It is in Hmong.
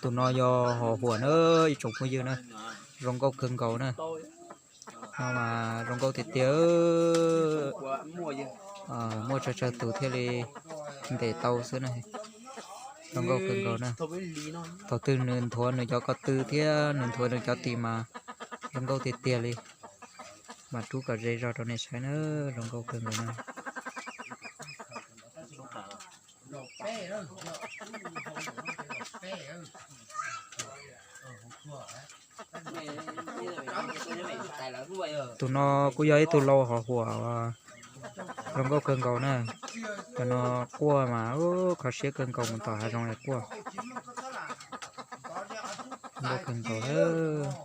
Tus no yog hos huam na, ib tsoom phooj ywg na, zoo nkauj kawg nkaus na. No mas zoo nkauj tiag tiag. Muaj tsawg tsawg tus thiaj li ntes tau xwb na. Zoo nkauj kawg nkaus na. Thaum twg nws nthuav nws cov ko tw thiab nws nthuav nws cov tis mas zoo nkauj tiag tiag li. Mas rub kom ze zog rau nej saib na, zoo nkauj kawg nkaus na. Tus no kuj yog ib tug lau hos huam zoo nkauj kawg nkaus na. Cov no quaj mas kho siab kawg nkaus, mus tom hav zoov es quaj. Nkauj kawg nkaus.